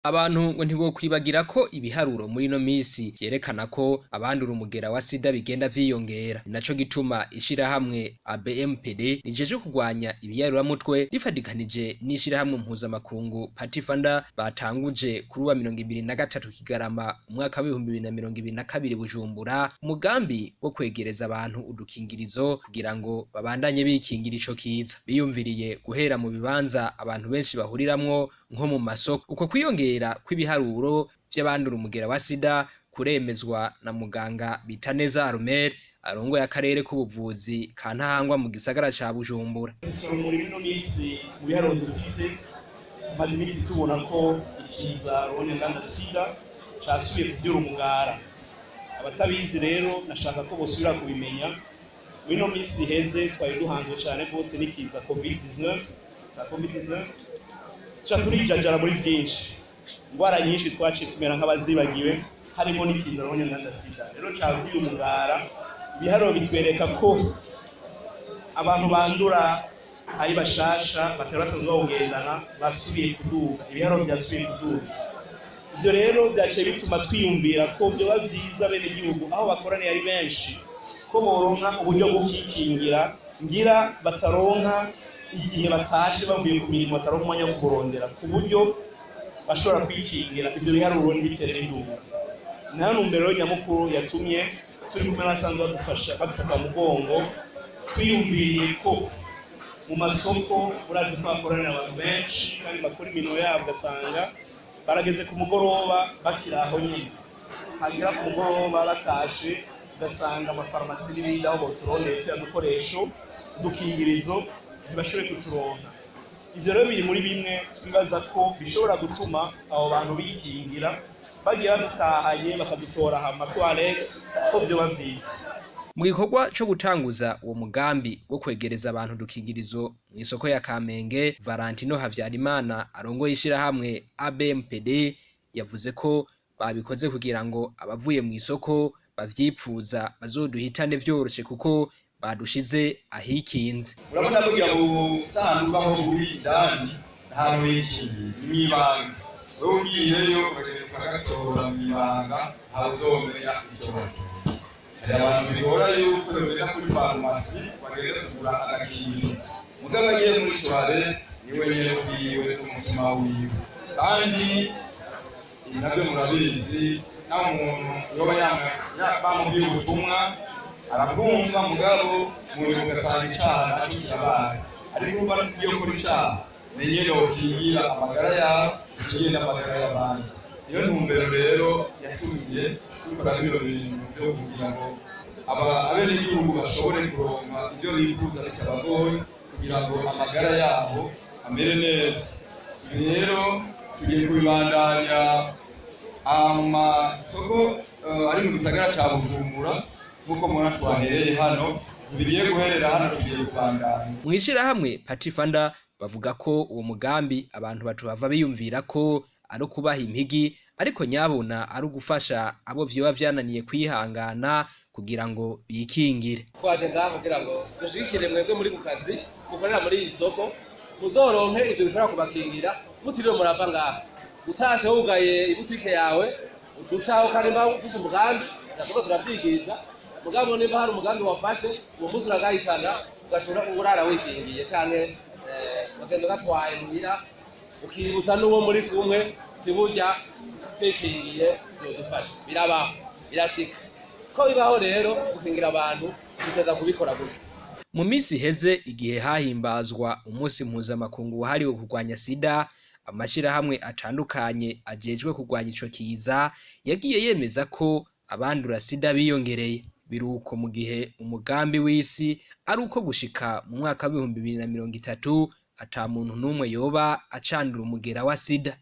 Abantu ngo ntibokwibagira ko ibiharuro muri ino misi vyerekana ko abandura umugera wa sida bigenda vyiyongera. Ni naco gituma ishirahamwe ABMPD rijeje kurwanya ibiyaruramutwe rifadikanije n'ishirahamwe mpuzamakungu Pathfinder batanguje kuri wa 23 Kigarama umwaka w'2022 Bujumbura umugambi wo kwegereza abantu udukingirizo kugira ngo babandanye bikingira ico kiza. Biyumviriye guhera mu bibanza abantu benshi bahuriramwo nko mu masoko. Uko kwiyongera kw'ibiharuro vy'abandura umugera wa sida kuremezwa na muganga Bitaneza Armel arongoye akarere k'ubuvuzi ka Ntahangwa mu gisagara ca Bujumbura. Muri ino minsi, mu biharuro dufise, tumaze iminsi tubona ko ikiza ruhonyanganda sida casubiye kuvyura umugara. Abatabizi rero nashaka ko bosubira kubimenya. Muri ino minsi iheze twari duhanzwe cane rwose n'ikiza COVID-19 ca COVID-19, tuca turijajara muri vyinshi, ingwara nyinshi twaciye tumera nk'abazibagiwe, harimo n'ikiza ruhonyanganda sida. Rero cavuye umugara, ibiharuro bitwereka ko abantu bandura ari bashasha batari basanzwe bawugendana basubiye kuduga, ibiharuro byasubiye kuduga. Ivyo rero byaciye bituma twiyumvira ko vyoba vyiza bene gihugu aho bakoraniye ari benshi ko boronka uburyo bwo kwikingira, ngira bataronka igihe batashe bavuye ku mirimo, bataronka umwanya wo kurondera ku buryo bashobora kwikingira ivyo biharuro ntibitere biduga. Nayo ntumbero nyamukuru yatumye turi kumwe n'abasanzwe badufasha, badufata mu mugongo, twiyumviriye ko mu masoko urazi ko hakoranira abantu benshi kandi bakora imirimo yabo, ugasanga barageze ku mugoroba bakiri aho nyine, hagera ku mugoroba batashe ugasanga amafarumasi n'ibindi aho boturondeye turiya dukoresho, udukingirizo, ntibashobore kuturonka. Ivyo rero biri muri bimwe twibaza ko bishobora gutuma abo bantu bikingira bagiye badutahanye bakadutora aha mu matoilette, ko vyoba vyiza. Mu gikorwa co gutanguza uwo mugambi wo kwegereza abantu udukingirizo mw'isoko ya Kamenge, Valentino Havyarimana arongoye ishirahamwe ABMPD yavuze ko babikoze kugira ngo abavuye mw'isoko bavyipfuza bazoduhitane vyoroshe kuko badushize ahikinze. Urabona burya busanduku aho buri indani ahantu hikingiye ni mw'ibanga, wewe ugiyeyo ukagenda ukagatora mw'ibanga, ntawe uzomenya ico wakoze. Hari abantu bigora yuko bagenda kuri farumasi bagenda kugura agakingirizo, mugabo agiye muri toilette niwe nyene ubwiwe umutima wiwe. Kandi ibi navyo murabizi, naho umuntu yoba bamubwiye ubutumwa arabwumva, mugabo muri ugasanga icaha naco kirabaye. Ariko uba ugiye gukora icaha, menye yokingira amagara yawe, ukingire n'amagara y'abandi. Niyo ntumbero rero yatumye dukora bino bintu byo kugira ngo abenegihugu bashobore kuronka ivyo bifuza bitabagoye, kugira ngo amagara yabo amere neza. Ibi rero tugiye kubibandanya amasoko ari mu gisagara ca Bujumbura. Nk'uko mubona twahereye hano, ntibigiye guherera hano, tugiye kubandanya. Mw'ishirahamwe Pathfinder bavuga ko uwo mugambi abantu batohava biyumvira ko ari ukubaha impigi, ariko nyabuna ari ugufasha abo vyoba vyananiye kwihangana kugira ngo bikingire. Twaje ngaha kugira ngo dushigikire mwebwe muri ku kazi mukorera muri iyi soko, muzoronke ivyo bishobora kubakingira mutiriwe murava ngaha. Utashe wugaye ibutike yawe, ucucaho kandi mba ufise umugambi, ndavuga turavyigisha, mugabo nimba hari umugambi wafashe uwo munsi uragahitana, ugashobora urara wikingiye canke bagenda gatwaye muhira, ukibutsa n'uwo muri kumwe tiburya twikingiye vyodufasha. Birabaho, birashika ko bibaho. Rero gukingira abantu biteza kubikora gutyo. Mu minsi iheze, igihe hahimbazwa umunsi mpuzamakungu wahariwe kurwanya sida, amashirahamwe atandukanye ajejwe kurwanya ico kiza yagiye yemeza ko abandura sida biyongereye. Biruko mu gihe umugambi w'isi ari uko gushika mu mwaka w'2030 ata muntu n'umwe yoba acandura umugera wa sida.